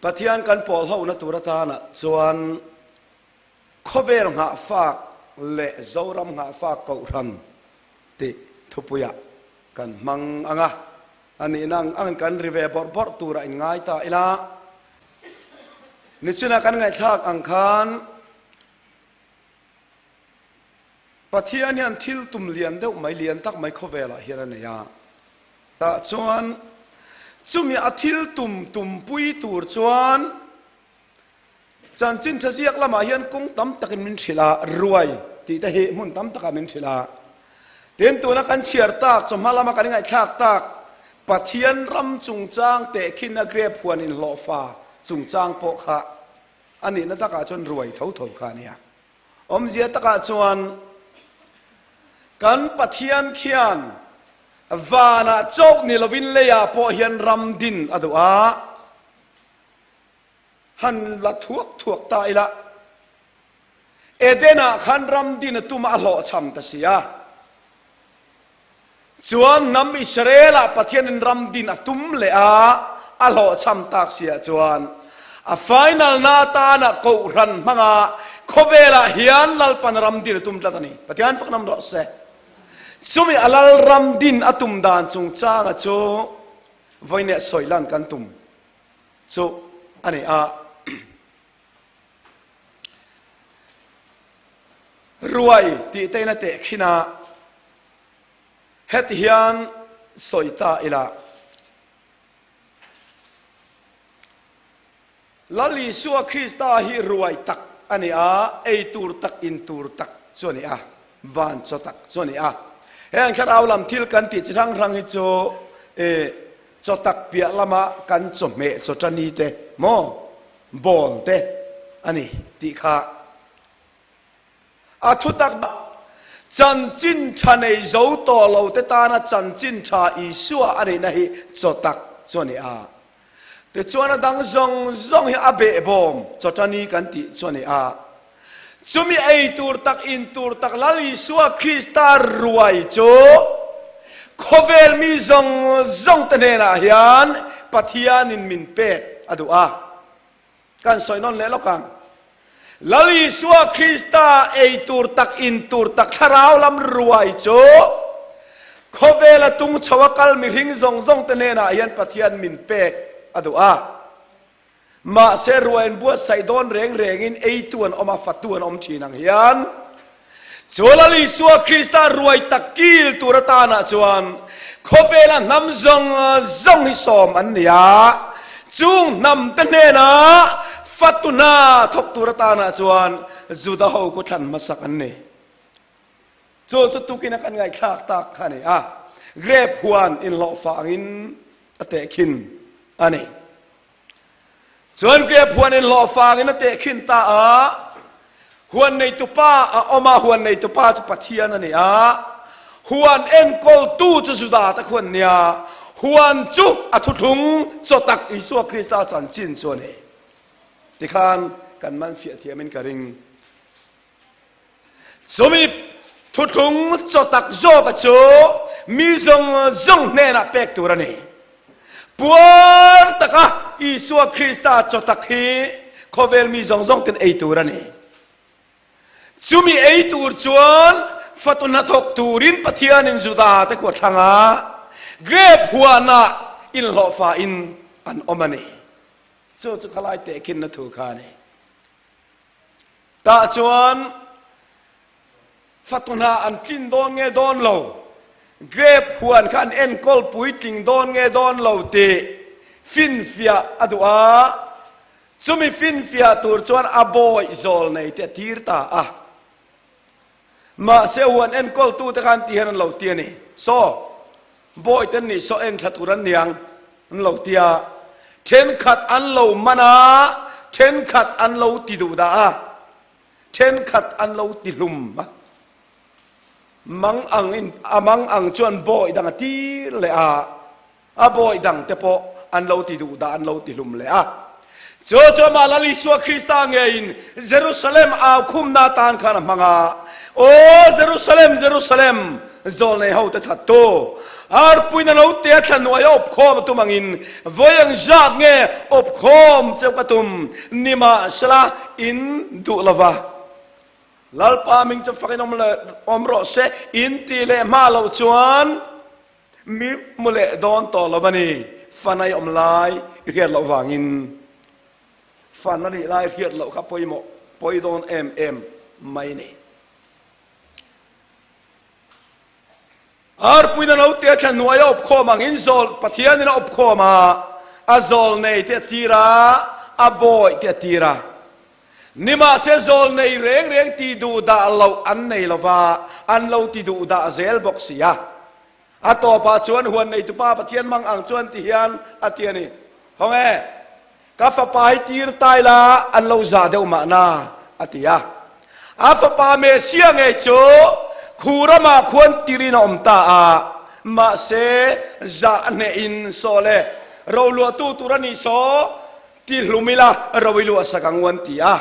Pathian kan pawl ho na tur atana chuan khawvel nghahfak leh Zoram nghahfak kohhran tih thupuiah kan hmang ang a, a nihna ang angin kan ri ve bawrh bawrh turah in ngai ta ila. Nichina kan ngaihthlak ang khan Pathian hian thil tum lian deuh mai, lian tak mai khawvelah hian a nei a. Tah chuan chumi a thil tum tumpui tur chuan chanchin tha ziak lamah hian kawng tam takin min hrilh a, ruai tih te hi hmun tam takah min hrilh a. Tin, tuna kan chhiar tak, chawhma lama kan ngaihthlak tak, Pathian ram chungchang tehkhinna grape huan inhlawhfa chungchang pawh kha a nihna takah chuan ruai tho tho kha a nia. Awmzia takah chuan kan Pathian khian vanah chauh ni lovin leiah pawh hian ram din a duh a, han la thuak thuak ta ila, Eden-ah khan ram din a tum a, a hlawhchham ta si a. Chuan hnam Israel-ah Pathianin ram din a tum leh a, a hlawhchham tak siah chuan a final na atana Kohhran hmanga khawvelah hian Lalpan ram din a tum tlat a ni. Pathian faknam rawh se. Chumi a Lal ram din a tum dan chungchanga chu vawiineh sawi lan kan tum chu a ni a. Ruai tih te in a tehkhin a, heti hian sawi ta ila, Lal Isua Krista hi ruai tak a ni a, ei tur tak in tur tak chu a ni a, van chaw tak chu a ni a. Heng thlarau lam thil kan tih chi hrang hrang hi chu e chaw tak piah lama kan chawhmeh chaw tani te maw bawl te a ni tih kha a thutak chanchin tha nei zo tawh lo te tana chanchin tha Isua a nihna hi chaw tak chu a ni a. Tichuan a dang zawng zawng hi a behbawm chaw tani kan tih chu a ni a. Chumi ei tur tak in tur tak Lal Isua Krista ruai chu khawvel mi zawng zawng te hnenah hian Pathianin min pek a duh a. Kan sawi nawn leh lawk ang. Lal Isua Krista ei tur tak in tur tak thlarau lam ruai chu khawvela tung chho a kal mihring zawng zawng te hnenah hian Pathian min pek a duh a. Mahse ruai an buatsaih dawn reng rengin eitu an awm a, fatu an awm thin ang hian chu Lal Isua Krista ruai tak kil tur atanah chuan khawvela hnam zawng zawng hi sawm an ni a, chung hnam te hnenah fatu hna thawk tur atanah chuan Juda ho khu thlan hmasak an ni. Chu chu tukin a kan ngaihthlak tak kha a ni a, grape huan inhlawhfa angin a tehkhin a ni. Chuan grape huan inhlawhfa angin a tehkhin ta a, huan neitupa a awm a, huan neitupa chu Pathian a ni a, huan enkawltu chu Juda te khuan nia, huan chu a thuthlung chaw tak Isua Krista chanchin chu a ni. Tikhan kan man fiah thiamin ka ring. Chumi thuthlung chaw tak zawka chu mi zawng zawng hnenah pek tur a ni. Puar taka Isua Krista chaw tak hi khawvel mi zawng zawng ten ei tur a ni. Chumi ei tur chuan fatu hnathawk turin Pathianin Juda te khuathlanga grape huanah inhlawhfa in an awm a ni. Chu chu khalai tehkhinna thu kha a ni. Tah chuan fatu hna an tlin dawn nge dawn lo, grape huan kha an enkawl puitling dawn nge dawn lo tih finfiah a duh a, chumi finfiah tur chuan a bawih zawl nei te a tir ta a. Mahse huan enkawltute khan ti hian an lo ti a ni, Saw, bawih te an nih saw en thla tur an niang, an lo ti a. Thenkhat an lo man a, thenkhat an lo ti duh dah a, thenkhat an lo ti hlum a. Mang ang in, a mang ang chuan bawih dang a tir leh a. A bawi dang te pawh an lo ti duh dah an lo ti hlum leh a. Chu chu amah Lal Isua Krista ngeiin Jerusalem au khumna atan khan a hmang a, Aw Jerusalem, Jerusalem! Zawlnei hote thattu. Arpuina note a thla hnuaia awpkhawm a tum angin vawi ang zat nge awpkhawm cheu ka tum nimahsela in duh lova. Lalpa hming chu fakin awm leh awm rawh se in tih leh hma loh chuan mi hmu leh dawn tawh lo a ni. Fanai awm lai i hriat loh vangin fan a nih lai hriat loh kha pawimawh pawi dawn em em mai a ni. Arpuina note a thla hnuai a awpkhawm angin zawl Pathianin a awpkhawm a, a zawl nei te a tir a, a bawih te a tir a. Nimahse zawl nei reng reng ti duh dah loh an nei lo va, an lo ti duh dah zel bawk si a. A tawpah chuan huan neitupa Pathian mang ang chuan ti hian a ti a ni. Hawng e! Ka fapa hi tir tai la an lo zah deuh mahna, a ti a. A fapa Messiah ngei chu khu ramah khuan tirin a awm ta a, mahse zah a hnehin saw le roluahtu tur a nih saw ti hlum ila ro i luah sak ang u an ti a.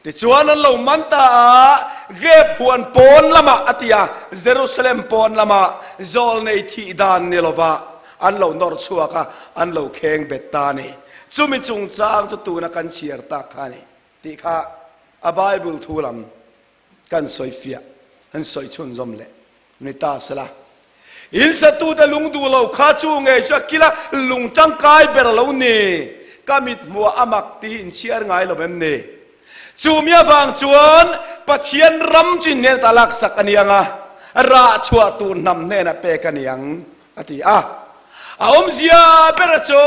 Tichuan an lo man ta a, Grape huan pawn lamah a ti a, Jerusalem pawn lamah zawlnei thih dan ni lovah an lo nawr chhuak a, an lo kheng bet ta a ni. Chumi chungchang chu tuna kan chhiar tak kha a ni tih kha a Bible thu lam kan sawi fiah, kan sawi chhunzawm leh ni ta sela. In satute lung duh lo kha chu ngei chu a kila lung tangkai ber a lo ni. Ka mit hmuah a mak tih hi in chhiar ngai lo em ni? Chumi avang chuan Pathian ram chu in hnenah laksak a ni ang a, rah chhuah tur hnam hnenah pek a ni ang. A ti a. A awmzia bera chu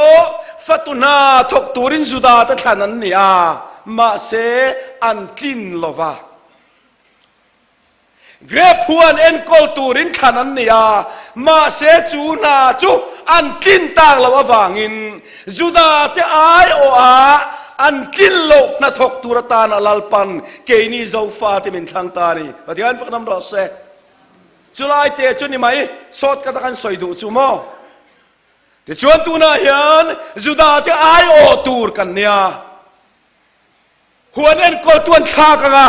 fatu hna thawk turin Juda te thlan an ni a, mahse an tlin lo va. Grape huan enkawl turin thlan an ni a, mahse chu hna chu an tlin tak loh avangin Juda te aiawhah an tlin loh hna thawk tur atana Lalpan keini Zofate min thlang ta a ni. Pathian faknam rawh se. Chulai te chu ni mai, sawt ka ta kan sawi duh chu maw? Tichuan tunah hian Juda te aiawh tur kan nia. Huan enkawltu an thlak ang a,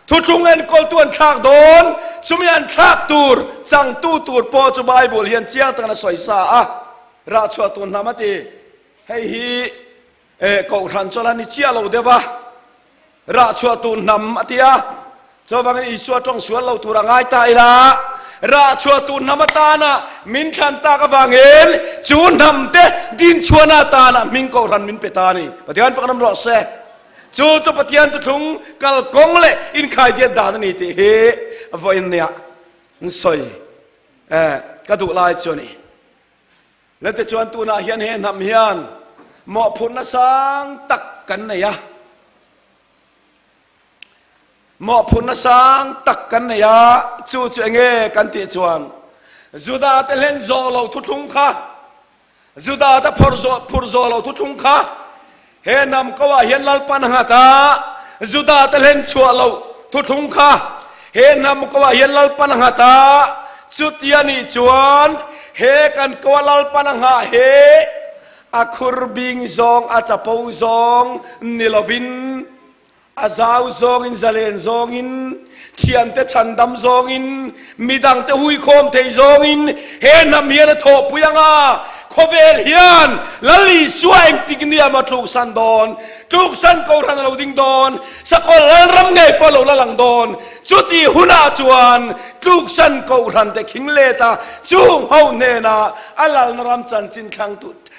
thuthlung enkawltu an thlak dawn, chumi an thlak tur, changtu tur pawh chu Bible hian chiang takin a sawi sa a, rah chhuah tur hnam a ti. Hei hi Eh, kohhran chu la ni chiah lo deuh va, rah chhuah tur hnam a ti a. Chuvangin Isua tawng sual lo tur a ngai ta ila, rah chhuah tur hnam atana min thlan tak avangin chu hnam te dinchhuahna atana hming kohhran min pe ta a ni. Pathian faknam rawh se. Chu chu Pathian thuthlung kalkawng leh inkhaidiat dan a ni tih hi vawiin nia an sawi eh, ka duh lai chu a ni. Lete chuan tunah hian he hnam hian mawhphurhna sang tak kan nei a. Mawhphurhna sang tak kan nei a, chu chu enge kan tih chuan Juda te hlen zawh loh thuthlung kha, Juda te phawrh zawh phurh zawh loh thuthlung kha He hnam ko ah hian Lalpan a nghat a, Judah te hlen chhuah loh thuthlung kha he hnam ko ah hian Lalpan a nghat a, chuti a nih chuan he kan ko a Lalpan a nghah hi a khur bing zawng a chapo zawng ni lovin A zau zawngin, zalen zawngin, thiante chhandam zawngin, midangte huikhawm thei zawngin he hnam hian a thawhpui ang a, khawvel hian Lal Isua engtik nia maw tluksan dawn, tluksan kohhran a lo ding dawn, sakawlh Lalram ngei pawh a lo la lang dawn, chuti hunah chuan tluksan kohhran te khing let a, chung ho hnenah a lalna ram chanchin thlang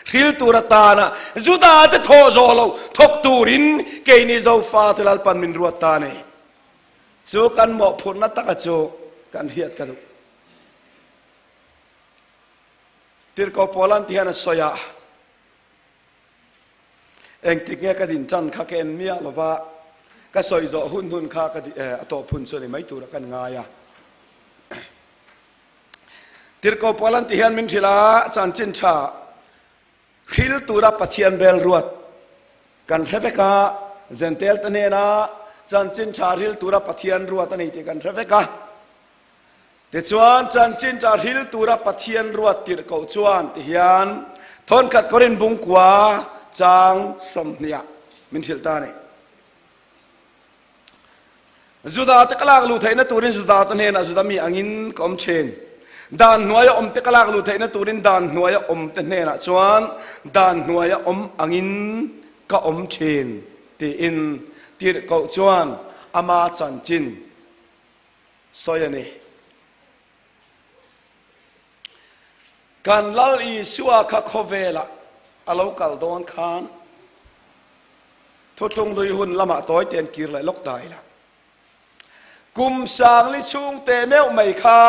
Hril tur atana Juda te thawh zawh loh thawk turin keini Zofa te Lalpan min ruat ta a ni. Chu kan mawhphurhna taka chu kan hriat ka duh. Tirhkoh Paula'n ti hian a sawi a, Engtik nge ka din tan kha ka en miah lo va, ka sawi zawh hun hun kha ka a tawp hun chu a ni mai tura kan ngai a. Tirhkoh Paul an ti hian min hrilh a, chanchin tha hril tura Pathian bel ruat kan hre vek a, Jentail te hnena chanchin tha hril tura Pathian ruat a ni tih kan hre vek a. Tichuan chanchin tha hril tura Pathian ruat tirhkoh chuan ti hian thawnkhat Korin bungkua chang 20 ah min hrilh ta a ni. Juda te ka lak luh theihna turin Juda te hnenah Juda mi angin ka awm thin. Dan hnuaia awmte ka lak luh theihna turin dan hnuaia awmte hnenah chuan dan hnuaia awm angin ka awm thin tiin tirhkoh chuan ama chanchin sawi a ni. Kan Lal Isua kha khawvelah a lo kal dawn khan thuthlung hlui hun lamah tawi te an kir leh lawk ta ila. Kum sangli chhung teh meuh mai kha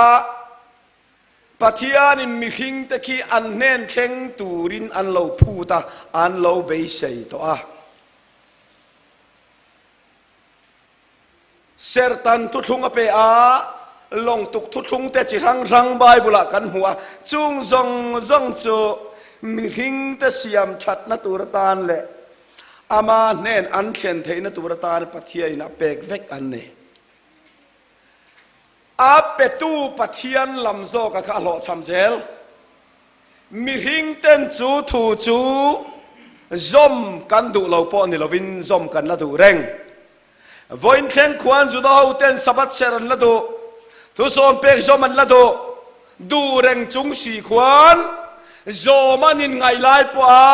Pathianin mihringte khi an hnen thleng turin an lo phut a, an lo beisei tawh a. Serhtan thuthlung a pe a, lawngtuk thuthlung te chi hrang hrang Bible-ah kan hmu a, chung zawng zawng chu mihringte siam thatna tur atan leh Ama hnen an thlen theihna tur atan Pathianin a pek vek an ni. A petu Pathian lam zawka kha a hlawhchham zel. Mihringten chu thu chu zawm kan duh lo pawh ni lovin zawm kan la duh reng. Vawiin thleng khuan Juda hoten Sabbath serh an la duh, thusawm pek zawm an la duh, duh reng chung si khuan zawm an inngaih lai pawha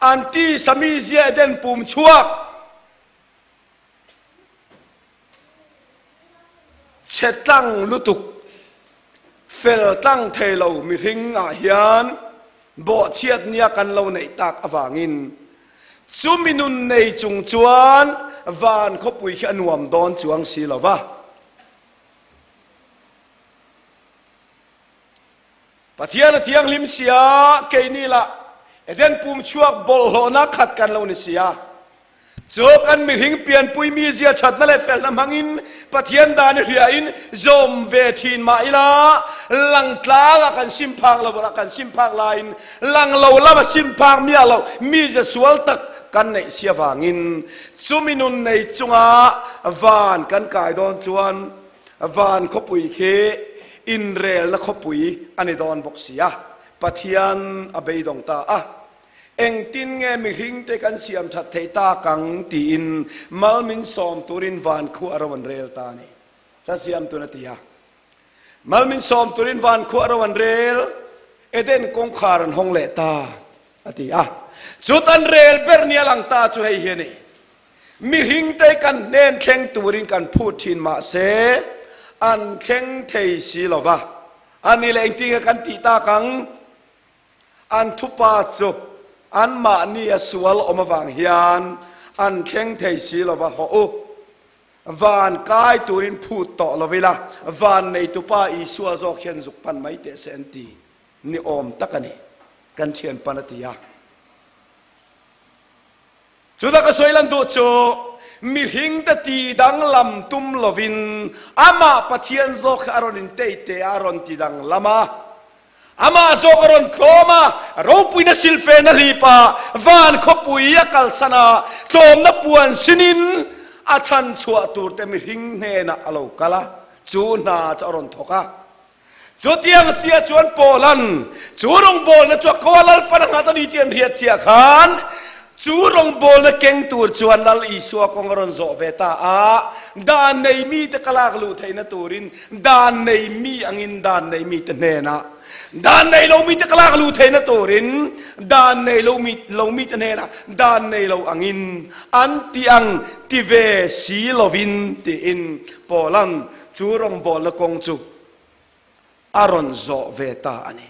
an tisa mizia Eden pum chhuak chhe tlang lutuk, fel tlang thei lo mihring ah hian bawhchhiat nia kan lo neih tak avangin chumi nun nei chung chuan van khawpui khi a nuam dawn chuang si lo va. Pathian a thianghlim sia, keini lah Eden pum chhuak bawlhhlawhna khat kan lo ni sia. Chu kan mihring pianpui mizia thatna leh felna hmangin Pathian dan i hriain zawm ve thin mah ila, lang tlanga kan sim phak lo ah kan sim phak laiin lang lo lama sim phak miah lo mizia sual tak kan neih si avangin chumi nun nei chunga van kan kai dawn chuan Van khawpui khi inrelna khawpui a ni dawn bawk si a, Pathian a beidawng ta a. Engtin nge mihringte kan siam that theih tak ang tiin mal min sawm turin van khuah ro an rel ta a ni. Hla siam tun a ti a. Mal min sawm turin van khuah ro an rel, Eden kawngkhar an hawng leh ta a ti a. Chut an rel ber nia lang ta chu hei hi a ni. Mihringte kan hnen thleng turin kan phut thin mah se an thleng thei si lo va. A ni leh engtin nge kan tih tak ang? An thupa chu anmahni a sual awm avang hian an thleng thei si lo va, hawh u, van kai turin phut tawh lo ila, van neitupa Isua zawk hian zuk pan mai teh se an ti ni awm tak a ni, kan thianpan a ti a. Chutah ka sawi lan duh chu mihringte ti danglam tum lovin amah Pathian zawk kha a rawn intei te a, a rawn ti danglam a. Amah zawk a rawn tlawm a, ropuina silfena hlip a, van khawpui a kalsan a, tlawmna puan sinin a chhanchhuah turte mihring hnenah a lo kal a, chu hna chu a rawn thawk a. Chutiang chiah chuan Paula'n chu rawngbawlna chu a ko a, Lalpan a nghat a ni tih an hriat chiah khan chu rawngbawlna keng tur chuan Lal Isua kawng a rawn zawh ve ta a, dan nei mite ka lak luh theihna turin dan nei mi angin dan nei mite hnenah, dan nei lo mite ka lak luh theihna turin dan nei lo mi lo mite hnenah dan nei lo angin an ti ang ti ve si lovin tiin Paula'n Chu rawngbawlna kawng chu a rawn zawh ve ta a ni.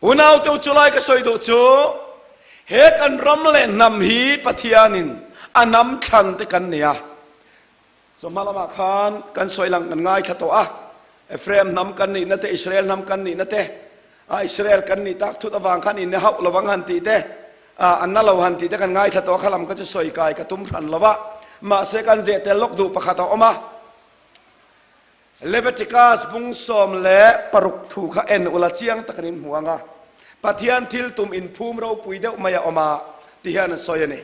Unaute u chulai ka sawi duh chu he kan ram leh hnam hi Pathianin a hnam thlan te kan ni a. Chawhma lamah khan kan sawi lang kan ngaithla tawh a, Ephraim hnam kan nihna te, Israel hnam kan nihna te, a Israel kan nih tak thut avang khan inne hauh lovang han tih te, a na lo han tih te kan ngaithla tawh a, kha lam kha chu sawi kai ka tum hran lo va, mahse kan zeh tel lawk duh pakhat a awm a. Leviticus bung 16 thu kha en ula chiang tak an inhmu ang a, Pathian thil tum inphum ropui deuh mai a awm a ti hian an sawi a ni.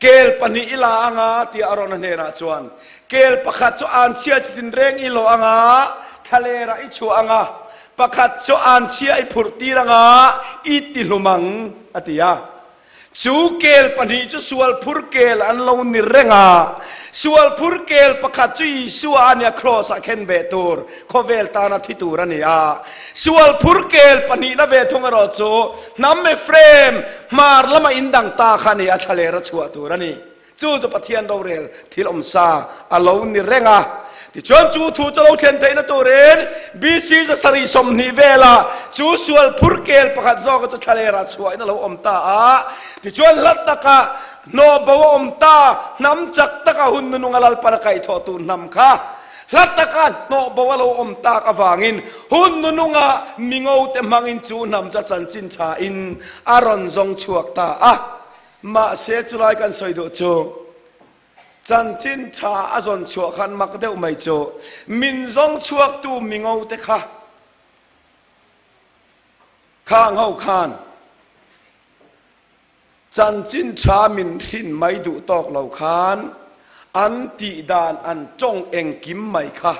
Kel pahnih i la anga tia a rawn a hnenah chuan, Kel pakhat chu anchhia chi tinreng i lawh anga, thlalerah i chhuah anga, pakhat chu anchhia i phurh tir anga, i ti hlum ang, a ti a. Chu kel pahnih chu sual phur kel an lo ni reng a. Sual phur kel pakhat chu Isua a nia, Kraws-ah khen ve tur, khawvel tana thi tur a ni a. Sual phur kel pahnihna ve thung erawh chu hnam Ephraim hmar lama indang ta kha a ni a, thlaler a chhuah tur a ni. Chu chu Pathian rorel thil awmsa a lo ni reng a. Tichuan chu thu chu lo thlen theihna turin BC 720 velah chu sual phur kel pakhat zawka chu thlalerah chhuahin a lo awm ta a. Tichuan hla taka hnawh bo a awm ta, hnam chak taka hun nununga Lalpan a kaihthawh tur hnam kha hla taka hnawh bo a lo awm tak avangin hun nununga mingote hmangin chu hnam chu a chanchin thain a rawn zawng chhuak ta a. Mahse chulai kan sawi duh chu chanchin tha a zawn chhuah khan mak deuh mai chu min zawng chhuaktu mingo te kha khang ho khan chanchin tha min hrin mai duh tawk lo khan an tih dan an tawng engkim mai kha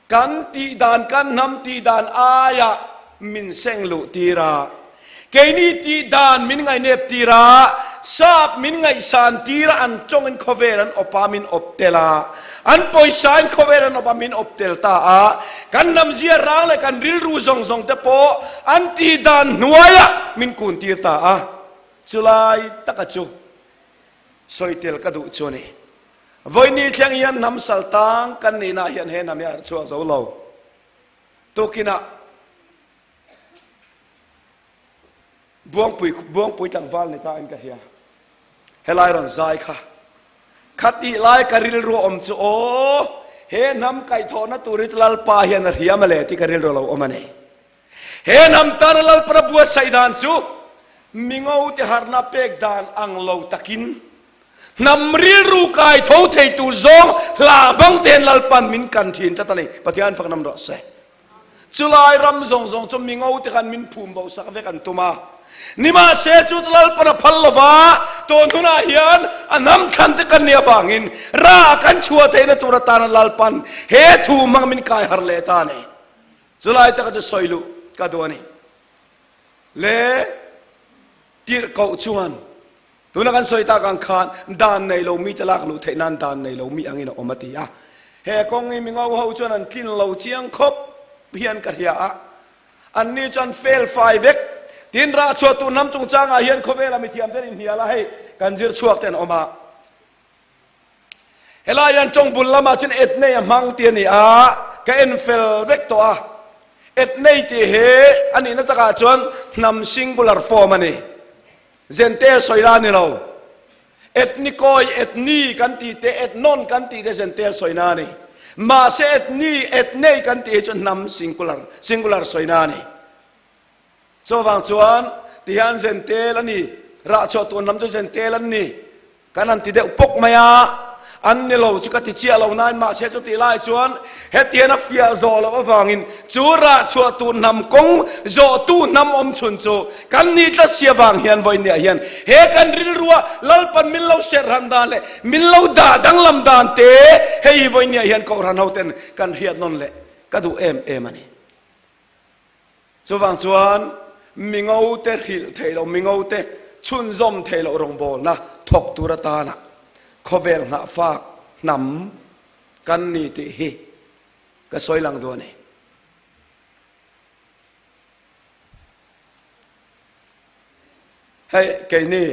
Kan tih dan, kan hnam tih dan aia min seng luh tir a, keini tih dan min ngaihnep tir a, sap min ngaihsan tir a, an tawngin khawvel an awp a, min awp tel a, an pawisa in khawvel an awp a, min awp tel ta a, kan hnam zia rang leh kan rilru zawng zawng te pawh an tih dan hnuaiah min kun tir ta a, chulai taka chu sawi tel ka duh chu a ni. Vawini thleng hian hnam sal tang kan nihna hian he hnam hi a harh chhuak zo lo. Tukinah Buangpui Buangpui tlangval ni ta in ka hria. Helai rawn zai kha. Khatih lai ka rilru awm chu aw he hnam kaihthawhna tur hi chu Lalpa hian a hria mawle tih ka rilru lo awm a ni. He hnam tana Lalpana buatsaih dan chu mingo te harhna pek dan ang lo takin hnam rilru kai tho thei tur zawng hla hmang te hian Lalpan min kan thin tlat a ni. Pathian fak nam rawh se. Chulai ram zawng zawng chu mingo te khan min phum bo sak vek an tum a. Nimahse chu chu Lalpan a phal lova tun hunah hian a hnam thlan te kan nih avangin ra kan chhuah theihna tur atana Lalpan he thu hmang min kai harh leh ta a ni. Chulai taka chu sawi luh ka duh a ni. Le tirhkoh chuan tuna kan sawi tak ang khan dan nei lo mite lak luh theih nan dan nei lo mi angin a awm a ti a. He kawng hi mingo ho chuan an tlin lo chiang khawp hian ka hria a. Anni chuan fel fai vek. Tin rah chhuah tur hnam chungchangah hian khawvela mithiam ten inhnial a hei kan zir chhuak te an awm a. Helai hian tawng bul lamah chuan etnei a hmang tih a ni a, ka en fel vek tawh a. Etnei tih hi a nihna takah chuan hnam singular form a ni. Zente sawi la a ni lo. Etnikoi, etni kan tih te, etnon kan tih te zente sawina a ni. Mahse etni, etnei kan tih hi chu hnam singular, singular sawina a ni. Chuvang chuan tihian zentel a ni, rah chhuah tur hnam chu zentel an ni. Kan han ti deuh pawk mai a, an ni lo chu ka ti chiah lo nain mahse chutih lai chuan hetian a fiah zawh loh avangin chu rah chhuah tur hnam kawng zawhtu hnam awm chhun chu kan ni tlat si avang hian vawinia hian he kan rilrua Lalpan min lo serhran dan leh min lo dah danglam dan te hei hi vawinia hian Kohhran hoten kan hriat nawn leh ka duh em em a ni. Chuvang chuan mingote hrilh theih loh, mingote chhunzawm theih loh rawngbawlna thawk tur atana khawvel nghahfak hnam kan ni tih hi ka sawi lang duh a ni. Hei keini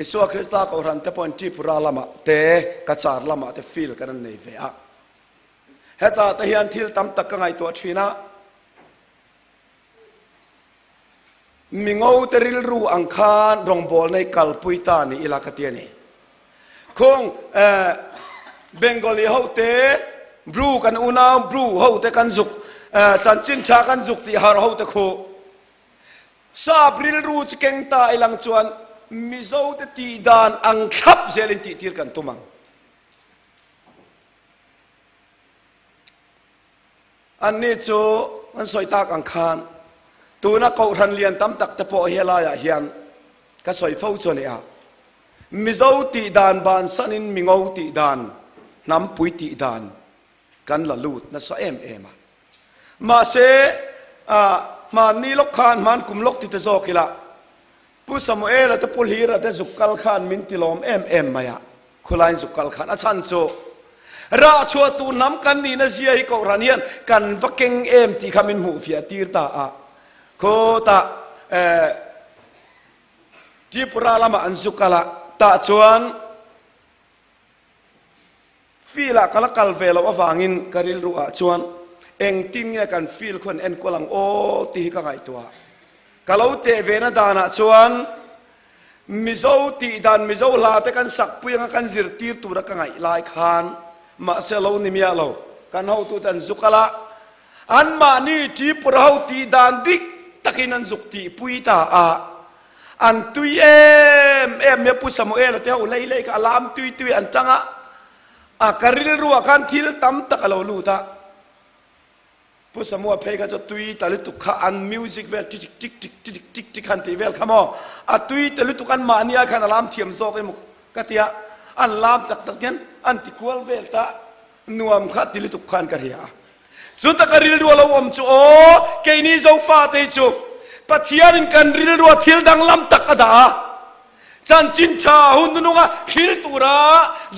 Isua Krista Kohhran te pawhin Tripura lamah te, Cachar lamah te field kan nei ve a. Hetah te hian thil tam tak ka ngaihtuah thin a. Mingo te rilru ang khan rawngbawlna hi kalpui ta ni ila ka ti a ni. Khung Bengali ho te, Bru kan unau Bru ho te kan zuk chanchin tha kan zuk tih har ho te khu sap rilru chu keng ta ilang chuan Mizo te tih dan ang thlap zelin tih tir kan tum ang. Anni chu an sawi tak ang khan tuna kohhran lian tam tak te pawh helaiah hian ka sawi fo chu a ni a. Mizo tih dan bansanin Mingo tih dan, hnampui tih dan kan la lut nasa em em a. Mahse, hmanni lawk khan, hman kum lawk ti te zawk ila, Pu Samuela te Pu Hlira te zuk kal khan min ti lawm em em mai a. Khulaiin zuk kal khan a chhan chu rah chhuah tur hnam kan nihna zia hi kohhran hian kan va keng em tih kha min hmuh fiah tir ta a. Khutah eh Tripura lamah an zu kal a, tah chuan Field ah ka la kal ve loh avangin ka rilru ah chuan engtin nge kan field khu an enkawl ang aw tih hi ka ngaihtuah. Ka lo teh ve na danah chuan Mizo tih dan Mizo hla te kan sak pui anga kan zirtir tura ka ngaih lai khan mahse lo ni miah lo. Kan hotute an zuk al a, anmahni Tripura ho tih dan dik takin an zuk tihpui ta a. An tui em em mai a, Pu Samuela te ho hlei hlei kha a lam tui tui an tang a, a ka rilruah khan thil tam tak a lo lut a. Pu Samua phei kha chu tui ta lutuk kha an music vel tik tik tik tik tik tik han tih vel kha maw, a tui ta lutuk an mahni ai khan a lam thiam zawk emaw ka tia, an lam tak tak hian an ti kual vel ta nuam kha ti lutuk khan ka hria a. Chuta ka rilru a lo awm chu aw, keini Zofate hi chu Pathianin kan rilrua thil danglam tak a dah a, chanchin tha hun nununga hril tura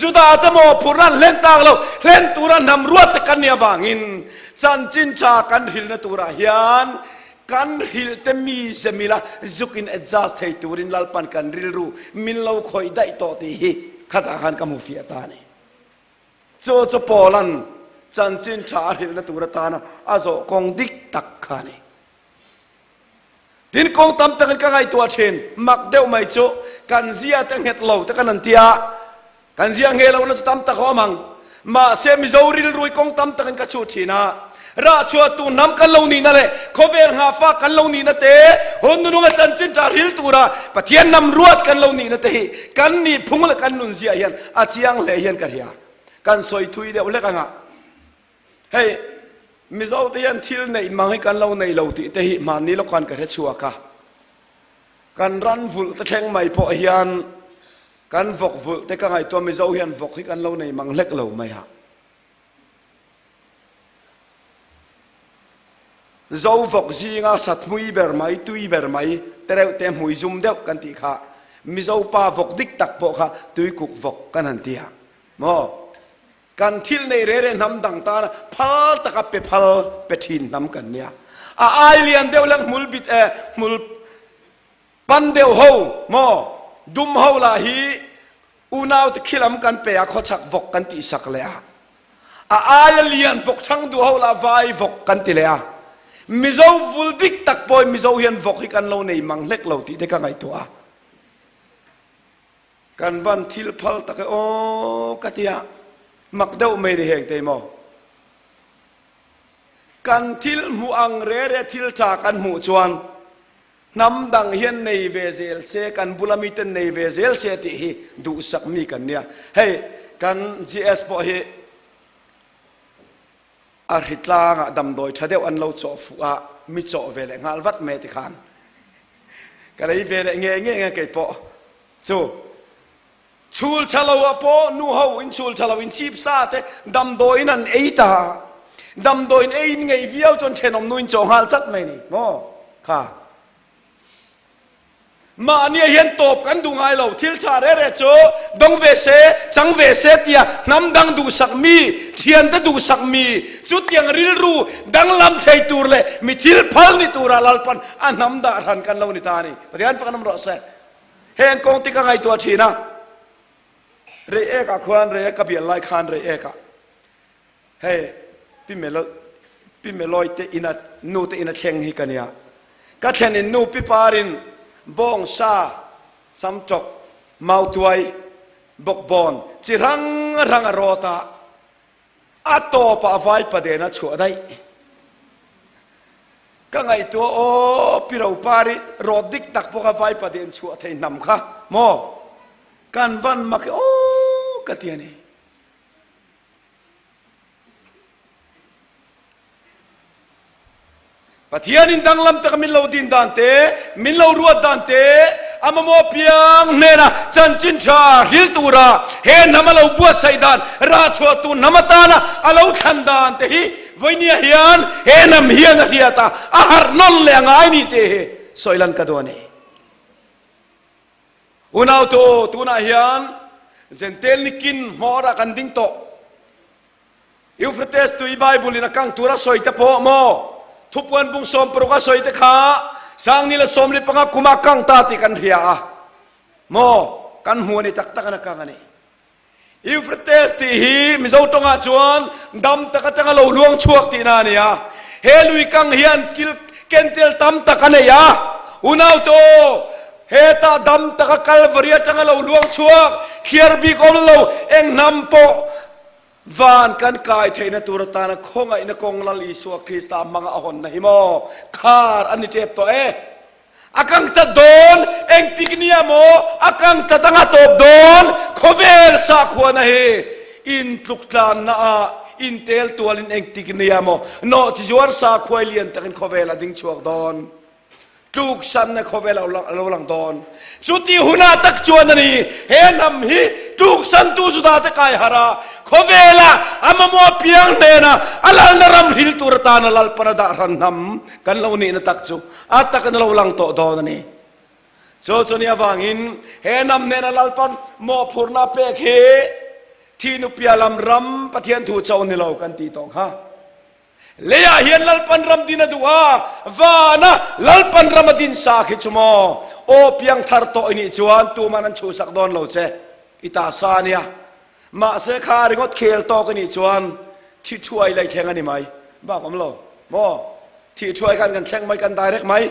Judate mawhphurhna an hlen tak lo, hlen tura hnam ruat te kan nih avangin chanchin tha kan hrilna turah hian kan hrilhte mi ze mila zukin adjust thei turin Lalpan kan rilru min lo khawih daih tawh tih hi khatah khan ka hmu fiah ta a ni. Chu chu Paula'n chanchin tha a hrilhna tur atana a zawh kawng dik tak kha a ni. Tin, kawng tam takin ka ngaihtuah thin. Mak deuh mai chu kan zia te nghet lo te kan han ti a, kan zia ngheh lohna chu tam tak a awm ang. Mahse, Mizo rilrui kawng tam takin ka chhuh thin a, rah chhuah tur hnam kan lo nihna leh khawvel nghahfak kan lo nihna te, hun nununga chanchin tha hril tura Pathian hnam ruat kan lo nihna te hi kan nihphung leh kan nunziah hian a chiang hle hian ka hria. Kan sawi thui deuh hlek anga hei Mizo te hian thil neih mang hi kan lo nei lo tih te hi hmanni lawk khan ka hre chhuak a. Kan ran vulh te thleng mai pawh hian kan vawk vulh te ka ngaihtuah Mizo hian vawk hi kan lo nei mang hlek lo mai a. Zo vawk zinga sathmui ber mai, tui ber mai, tereuh te hmui zum deuh kan tih kha Mizo pa vawk dik tak pawh kha tuikuk vawk kan han ti a maw? Kan thil nei re re hnam dang tana phal taka pe phal pe thin hnam kan nia. A ai lian deuh lang hmul bit e hmul pan deuh ho maw dum ho lah hi Unau te khilam kan pe a, khawchhak vawk kan tih sak leh a. A aia lian vawk chhang duh ho lah vai vawk kan ti leh a. Mizo vul dik tak pawhin Mizo hian vawk hi kan lo nei mang hlek lo tih te ka ngaihtuah a. Kan van thil phal tak e aw ka ti a, mak deuh mai ni heng te maw. Kan thil hmuh ang re re thil tha kan hmuh chuan Hnam dang hian nei ve zel se, kan bula miten nei ve zel se tih hi duhsak mi kan nia. Hei kan GS pawh hi a hritlangah damdawi tha deuh an lo chawh fuh a, mi chawh ve leh nghal vat mai tikhan ka lei ve leh nge nge nge kei pawh chu. Chhul tha lo ah pawh nu ho in chhul tha lo in chip sa te damdawiin an ei ta. Damdawiin ei in ngei viau chuan thenawm nu in chawh nghal chat mai ni maw kha. Mahni ah hian tawp kan duh ngai lo thil tha re re chu dawng ve se chang ve se tia hnam dang duhsak mi thian te duhsak mi chutiang rilru danglam thei tur leh mi thil phal ni tura Lalpan a hnam dah hran kan lo ni ta a ni. Pathian fak an awm rawh se. Heng kawng te ka ngaihtuah thin a, Reiek ah khuan Reiek ka bial lai khan Reiek ah hei Pi Melo Pi Meloi te ina nu te ina thleng hi ka nia. Ka thlen in nu Pi Parin bawngsa samtawk mautuai bawkbawn chi hrang hrang a rawt a, A tawpah vaipa den a chhuah daih. Ka ngaihtuah aw Pi Ropari rawt dik tak pawh kha vaipa den chhuah thei hnam kha maw? Kan van mak e aw ka ti a ni. Pathianin danglam taka min lo din dan te, min lo ruat dan te, a mamawh piang hnena chanchin tha hril tura he hnam a lo buatsaih dan, rah chhuah tur hnam atana a lo thlan dan te hi vawinia hian he hnam hian a hriat a, a harh nawn leh a ngai ni tih hi sawi lan ka duh a ni. Unautu, tunah hian Jentail ni kin hmawrah kan ding tawh. Euphrates tui Bible in a kang tur a sawi te pawh maw thupuan bung 16 a sawi te kha Sangni le 15 kuma kang ta tih kan hria a maw kan hmu a ni tak tak in a kang a ni. Euphrates tih hi Mizo tawngah chuan dam tak atanga lo luang chhuak tihna a ni a. He lui kang hian kil kentel tam tak a nei a. Unaute aw, hetah dam taka Kalvari atanga lo luang chhuak, thliar bik awm lo, eng hnam pawh van kan kai theihna tur atana khawngaihna kawng Lal Isua Krista hmanga a hawnna hi maw khar a ni tep tawh e. A kang chat dawn, engtik nia maw a kang chat anga tawp dawn, khawvel sakhuana hi intluktlanna ah intel tualin engtik nia maw nawhchizuar sakhuai lian takin khawvel a ding chhuak dawn, tluksanna khawvel a lo lang dawn. Chuti hunah tak chuan a ni, he hnam hi tluksantu Judate kai harh a, khawvela a mamawh piang hnena a lalna ram hril tur atana Lalpana dah hran hnam kan lo nihna tak chu a takin a lo lang tawh dawn a ni. Chu chu ni avangin he hnam hnena Lalpan mawhphurhna pek hi thihnu piah lam ram Pathian thu cho ni lo kan tih tawh kha. Leiah hian Lalpan ram din a duh a, vana Lalpan ram a din sa khi chu maw aw piang thar tawh i nih chuan tuman an chhuhsak dawn lo che i ta sa nia. Mahse kha ringawt khel tawk i nih chuan thi thuai lei thleng a ni mai bak awm lo maw? Thih thuai khan kan thleng mai kan direct mai.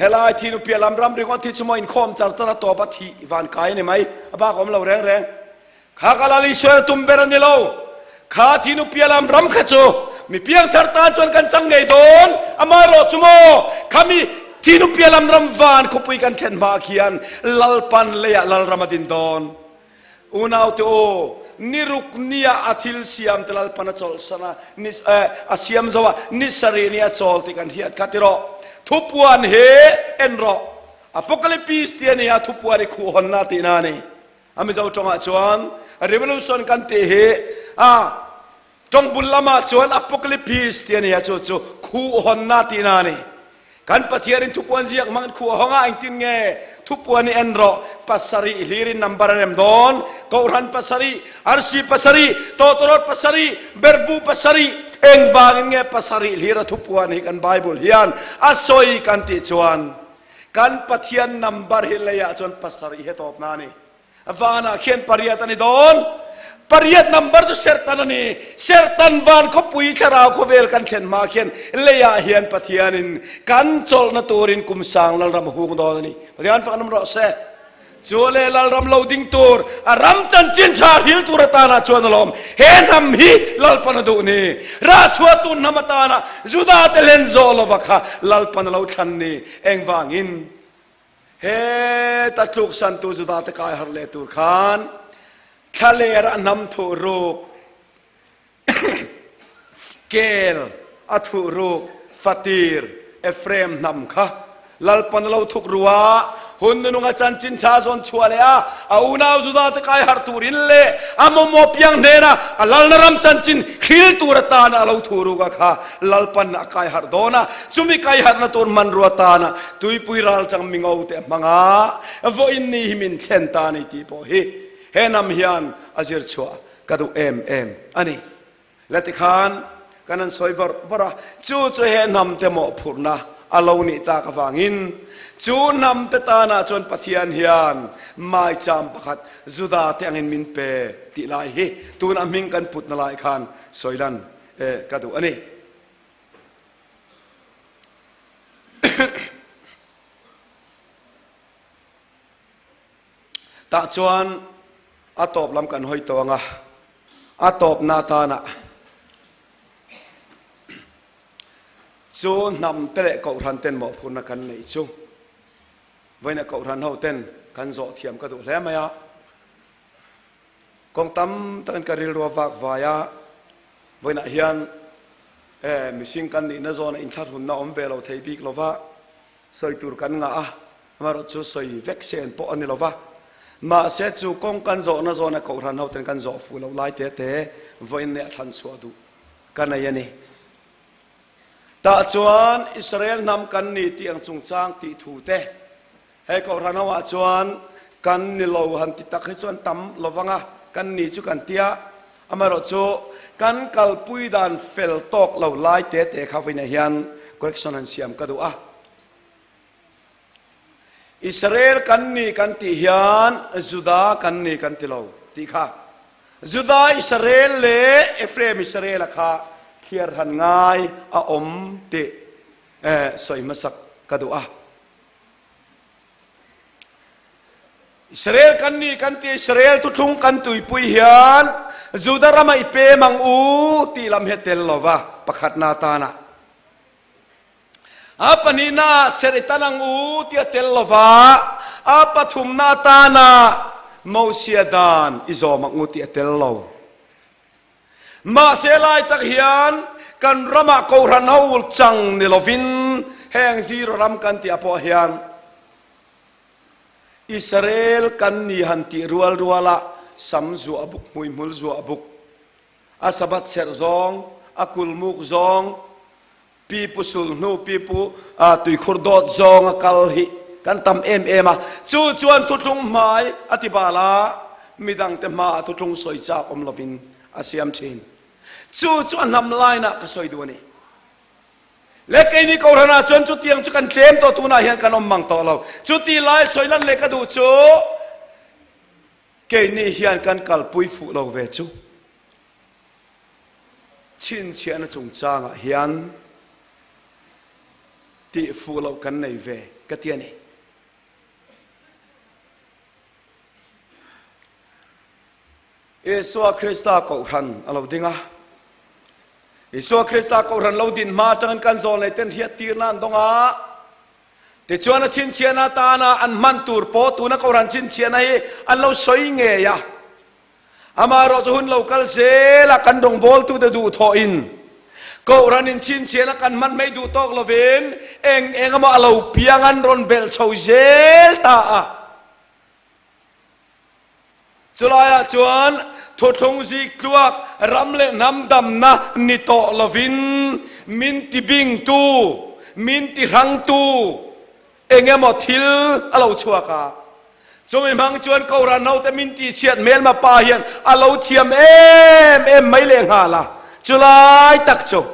Helai thih nu piah lam ram ringawt hi chu maw inkhawm char char a tawp a thih van kai a ni mai a bak awm lo reng reng. Kha ka Lal Isuan a tum ber a ni lo. Kha thih nu piah lam ram kha chu mi piangthar tan chuan kan chang ngei dawn amaherawh chu maw khami thih nu piah lam ram van khawpui kan thlen hma khian Lalpan leiah Lalram a din dawn. Unaute aw, ni ruk nia a thil siam te Lalpan a chawlhsan a, ni, eh, a siam zo a, ni sarih ni a chawl tih kan hriat kha ti rawh. Thupuan he en rawh. Apocalypse tih a ni a, thupuan i khuhhawnna tihna a ni. A Mizo tawngah chuan Revolution kan tih hi a Tawng bul lamah chuan Apocalypse tih a ni a, chu chu khuhhawnna tihna a ni. Kan Pathianin thupuan ziak hmangin khuh a hawng a, engtin nge thupuan i en rawh, pasarih hlirin number a rem dawn, Kohhran pasarih, arsi pasarih, tawtawrawt pasarih, berhbu pasarih, engvangin nge pasarih hlira thupuan hi kan Bible hian a sawi kan tih chuan kan Pathian number hi leiah chuan pasarih hi a tawpna a ni. Vanah khian pariat a ni dawn. Pariat number chu Serhtan a ni. Serhtan van khawpui thlarau khawvel kan thlen hma khian leiah hian Pathianin kan chawlhna turin kum sang Lalram a hung dawn a ni. Pathian fak an awm rawh se. Chu le Lalram lo ding tur, a ram chanchin tha hril tur atana chuan alawm he hnam hi Lalpan a duh ni. Rahchhuahtu hnam atana Juda te hlen zawh lova kha Lalpan a lo thlan ni. Engvangin? Heta tluksantu Judate kai har leh tur khan thlaler a hnam thuh ruk, kel a thuh ruk, fatir Ephraim hnam kha Lalpan a lo thuk ru a, hun nununga chanchin tha zawn chhuah leh a, a unau Judate kai harh turin leh a mawmawh piang hnena a lalna ram chanchin hril tur atana a lo thuh ruk a kha Lalpan a kai harh dawn a, chumi kai harhna tur hmanrua tana tuipui ral chang mingo te a hmang a, vawiin ni hi min thlen ta a ni tih pawh hi he hnam hian a zir chhuah ka duh em em a ni. La tikhan kan han sawi bawrh bawrh a, chu chu he hnam te mawhphurhna a lo nih tak avangin chu hnam te tanah chuan Pathian hian maicham pakhat Juda te angin min pe tih lai hi tuna hming kan putna lai khan sawi lan ka duh a ni. Tah chuan a tawp lam kan hawi tawh ang a, a tawpna atana chu hnam te leh kohhran ten mawhphurhna kan neih chu vawiin a kohhran ho ten kan zawh thiam ka duh hle mai a. Kawng tam takin ka rilru a vak vai a, vawiinah hian e mihring kan nihna zawna inthlahrunna awm ve lo thei bik lova sawi tur kan ngah a, amaherawh chu sawi vek sen pawh a ni lova. Mahse chu kawng kan zawhna zawna kohhran hoten kan zawh fuh loh lai te te vawiin leh a thlan chhuah duh ka nei a ni. Tah chuan Israel hnam kan ni tih ang chungchang tih thu te He kohhran ho ah chuan Kan ni lo han ti tak hi chuan tam lovang a, kan ni chu kan tia. Amaherawhchu kan kalpui dan fel tawk lo lai te te kha vawiinah hian correction han siam ka duh a. Israel kan ni kan tih hian Juda kan ni kan ti lo tih kha. Juda Israel leh Ephraim Israel-a kha thliar han ngai a awm tih sawi hmasak ka duh a. Israel kan ni kan tih Israel thuthlung kan tuipui hian Juda rama i pem ang u tih lam hi a tel lo va, pakhatna atana. A pahnihna ah serh i tan ang u tih a tel lo va, a pathumna atana Mosia dan i zawm ang u tih a tel lo. Mahse lai tak hian kan ramah Kohhran ho chang ni lovin heng zero ram kan tih ah pawh hian Israel kan ni han tih rual ruala sam zuah buk, hmuihmul zuah buk, a Sabbath serh zawng, a kulmuk zawng, Pipu sulhnu, pipu tuikhur dawt zawng a kal hi kan tam em em a, chu chuan thuthlung hmai a ti bal a, midangte hmaah thuthlung sawi chak awm lovin a siam thin. Chu chu a hnam lainah ka sawi duh a ni. Le keini Kohhranah chuan chutiang chu kan tlem tawh tunah hian kan awm mang tawh lo. Chuti lai sawi lan leh ka duh chu keini hian kan kalpui fuh lo ve chu. Chhinchhiahna chungchangah hian tih fuh loh kan nei ve ka ti a ni. Isua Krista Kohhran a lo ding a. Isua Krista Kohhran lo din hma atangin kan zawlnei ten hriattirna an dawng a. Tichuan a chhinchhiahna atana an hman tur pawh tuna Kohhran chhinchhiahna hi an lo sawi ngei a. Amaherawh chu hun lo kal zel a kan rawngbawltute duhthawhin Kohhran in chhinchhiahna kan hman mai duh tawk lovin eng eng emaw a lo piang an rawn belh chho zel ta a. Chulaiah chuan thuthlung zik tluak ram leh hnam damna ni tawh lovin min tibingtu, min tihrangtu, Eng emaw thil a lo chhuak a, chumi hmang chuan Kohhran naute min tihchhiat hmelma pa hian a lo thiam em em mai leh nghal a, chulai tak chu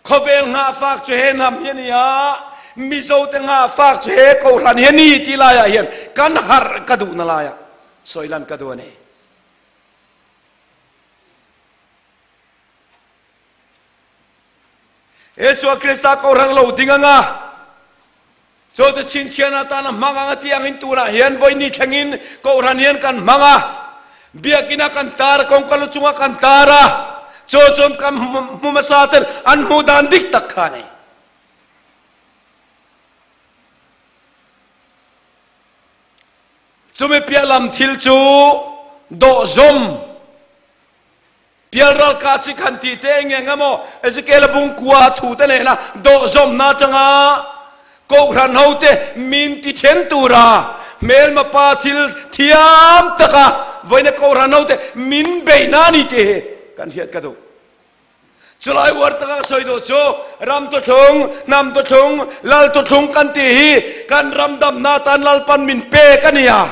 khawvel nghahfak chu he hnam hi a ni a, Mizote nghahfak chu he Kohhran hi a ni tih laiah hian kan harh ka duhna laiah sawi lan ka duh a ni. Isua Krista Kohhran lo ding anga chu chu chhinchhian atana hmang anga tih angin tunah hian vawiini thlengin Kohhran hian kan hmang a, biakina kan tar a, kawngka lu chunga kan tar a, chu chuan kan hmu hmasa ten an hmuh dan dik tak kha a ni. Chumi piah lam thil chu dawhzawm. Pialral kah chi khan tih te eng eng emaw Ezekiel-a bungkua thu te nena dawhzawmna atanga Kohhran hote min ti then tura hmelma pa thil thiam taka vawiina Kohhran hote min beihna a ni tih hi kan hriat ka duh. Chulai uar taka ka sawi duh chu ram thuthlung, hnam thuthlung, lal thuthlung kan tih hi kan ram damna atan Lalpan min pek a ni a.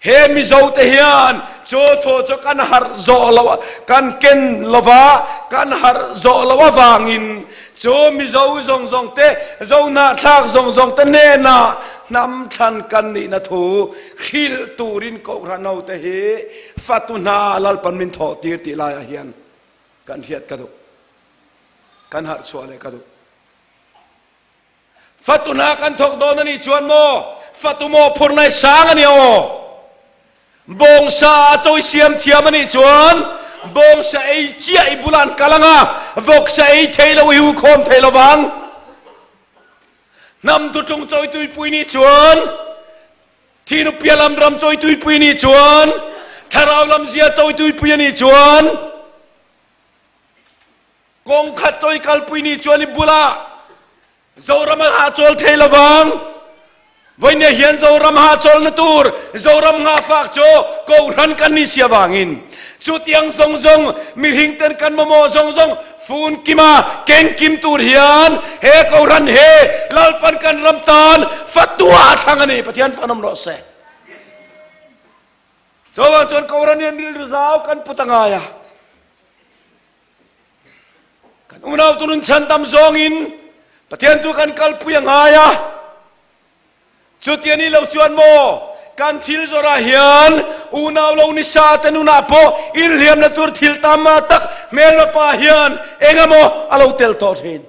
He Mizo te hian chu thu chu kan harh zawh lo, kan ken lova, kan harh zawh lo avangin chu Mizo zawng zawng te, Zohnahthlak zawng zawng te hnenah hnam thlan kan nihna thu hrilh turin Kohhran ho te hi fatu hna Lalpan min thawh tir tih laiah hian kan hriat ka duh, kan harh chhuah leh ka duh. Fatu hna kan thawk dawn a nih chuan maw fatu maw phurna i sang a nia aw. Bawngsa a chawi siam thiam a nih chuan bawngsa ei chiah i bulah an kal ang a, vawksa ei thei lo i hu khawm thei lo vang. Hnam tutlung chawi tuipui nih chuan thinu pialam ram chawi tuipui nih chuan thlarau lam zia chawi tuipui a nih chuan Kawng khat chawi kalpui ni chuan i bulah Zoram a hahchawl thei lovang. Vawinia hian Zoram hahchawlna tur Zoram nghahfak chu Kohhran kan ni si avangin chutiang zawng zawng mihring ten kan mamawh zawng zawng. Fun kima keng kim tur hian he Kohhran hi Lalpan kan ram tan fatua a thlang a ni. Pathian fanawm rawh se. Chuvang chuan Kohhran hian rilru zau kan put a ngai a. Kan unau tunun chhan tam zawngin Pathian tu kan kalpui a ngai a. Chuti a nih loh chuan maw, kan thil zawrah hian unau lo ni sa te nunah pawh inhliamna tur thil tam tak hmelma pa hian eng emaw a lo tel tawh thin.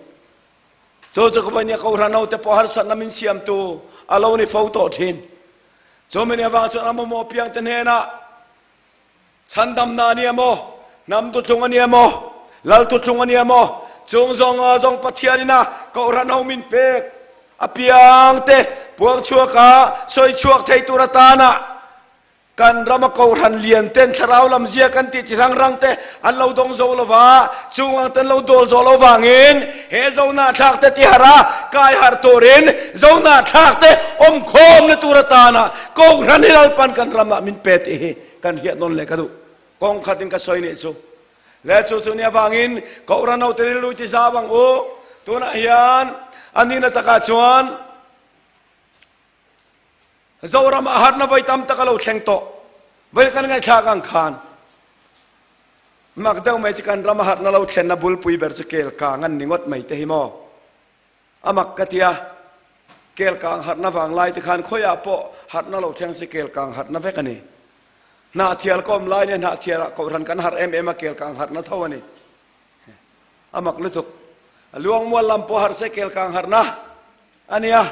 Chu chu ka vawinia Kohhran ho te pawh harsatna min siamtu a lo ni fo tawh thin. Chumi ni avang chuan a mamawh piang te hnenah Chhandamna a ni emaw, hnam thuthlung a ni emaw, lal thuthlung a ni emaw, chung zawng zawng Pathianin a Kohhran ho min pek apiangte puang chhuaka sawi chhuak thei tur atana kan rama Kohhran lian ten thlarau lam zia kan tih chi hrang hrang te an lo dawng zo lo va, chung ang te an lo dawl zawh lo vangin he zohnahthlak te tiharh a kai harh turin zohnahthlak te awmkhawmna tur atana Kohhran hi Lalpan kan ramah min pe tih hi kan hriat nawn leh ka duh. Kawng khatin ka sawi nih chu. Le chu chu ni avangin Kohhran hote rilru ti zau ang u. Tunah hian a nihna takah chuan Zoram ah harhna vawi tam tak a lo thleng tawh. Vawi kan ngaihthlak ang khan mak deuh mai chu kan rama harhna lo thlenna bulpui ber chu kel kang an ni ngawt mai te hi maw. A mak ka ti a, kel kang harhna vang lai te khan khawiah pawh harhna lo thleng se kel kang harhna vek a ni. Hnahthial ka awm lai nia hnahthialah kohhran kan harh em em a kel kang harhna tho a ni. A mak lutuk. A luangmual lam pawh harh se kel kang harhna a nia.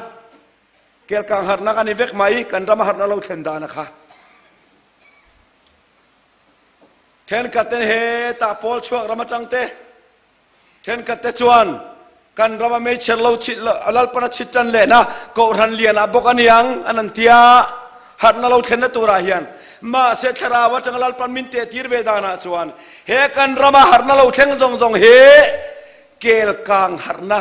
Kel kang harhna ka ni vek mai kan rama harhna lo thlen dan a kha. Thenkhat ten hetah pawl chhuak ram atang te Thenkhat te chuan kan rama meichher lo chhit Lalpan a chhit tan lehna Kohhran lianah bawk a niang an an tia harhna lo thlenna turah hian. Mahse thlarau atanga Lalpan min tehtir ve danah chuan he kan rama harhna lo thleng zawng zawng hi kelkang harhna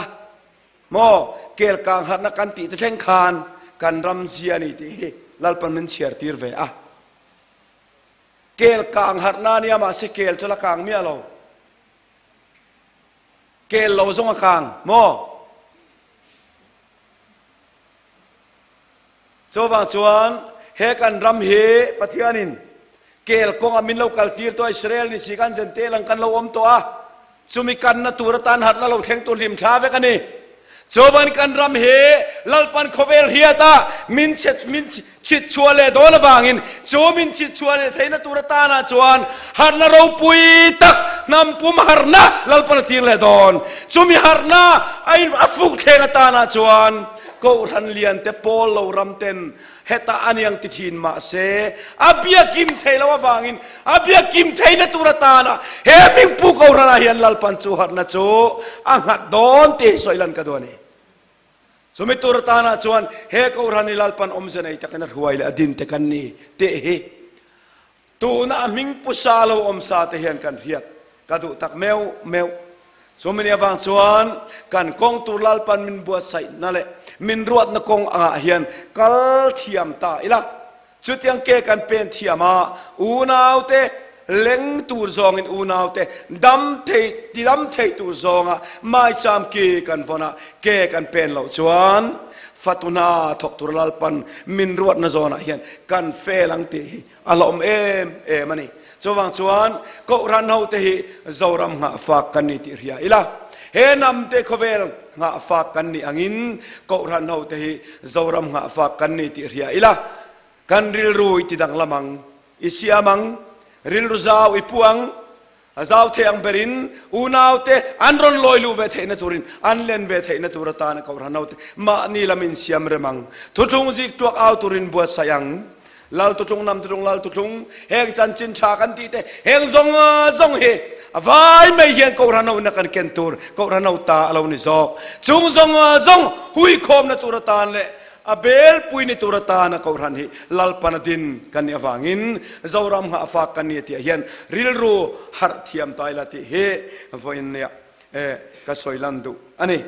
maw kelkang harhna kan tih te thleng khan kan ram zia a ni tih hi Lalpan min chhiar tir ve a. Kelkang harhna a nia mahse kel chu la kang miah lo. Kel lo zawng a kang maw? Chuvang chuan he kan ram hi Pathianin kel kawngah min lo kal tir tawh a, Israel ni si khan Zentel ang kan lo awm tawh a, chumi kanna tur atan harhna lo thleng tur hlim thla vek a ni. Chuvangin kan ram hi Lalpan khawvel hriata min chhet min chhit chhuah leh dawn avangin chu min chhit chhuah leh theihna tur atana chuan harhna ropui tak hnam pum harhna Lalpan a tir leh dawn. Chumi harhna a in a fuk thleng atana chuan Kohhran lian te pawl lo ram ten Hetah a niang ti thin mahse a biakim thei lo avangin a biakim theihna tur atana he hmingpu Kohhranah hian Lalpan chu harhna chu a nghat dawn tih hi sawi lan ka duh a ni. Chumi tur atana chuan he Kohhran hi Lalpan awmze nei takin a hruai leh a din te kan ni tih hi Tuna a hming pu sa lo awm sa te hian kan hriat ka duh tak meuh meuh. Chumi ni avang chuan kan kawng tur Lalpan min buatsaihna leh min ruatna kawng angah hian kal thiam ta ila. Chutiang ke kan pen thiam a, unaute leng tur zawngin unaute dam thei tidam thei tur zawnga maicham ki kan vawn a, ke kan pen loh chuan fatu hna thawk tur Lalpan min ruatna zawnah hian kan fel ang tih hi A hlawm em em a ni. Chuvang chuan Kohhran hote hi Zoram nghahfak kan ni tih hria ila. He hnamte khawvel nghahfak kan nih angin Kohhran hote hi Zoram nghahfak kan ni tih hria ila. Kan rilru i tidanglam ang, i siam ang, rilru zau i pu ang, A zau thei ang berin unaute an rawn lawi luh ve theihna turin an len ve theihna tur atana Kohhran hote mahni lam insiam rem ang. Thuthlung zik tuak au turin buatsaih ang. Lal tuthlung, nam tuthlung, lal tuthlung, heng chanchin tha kan tih te, heng zawng zawng hi a vai mai hian Kohhran ho ina kan ken tur, Kohhran ho ta a lo ni zawk. Chung zawng zawng huikhawmna tur atan leh A belpui ni tur atana Kohhran hi Lalpan a din kan nih avangin Zoram nghahfak kan ni tih ah hian rilru harh thiam ta ila tih hi vawiin nia ka sawi lan duh a ni.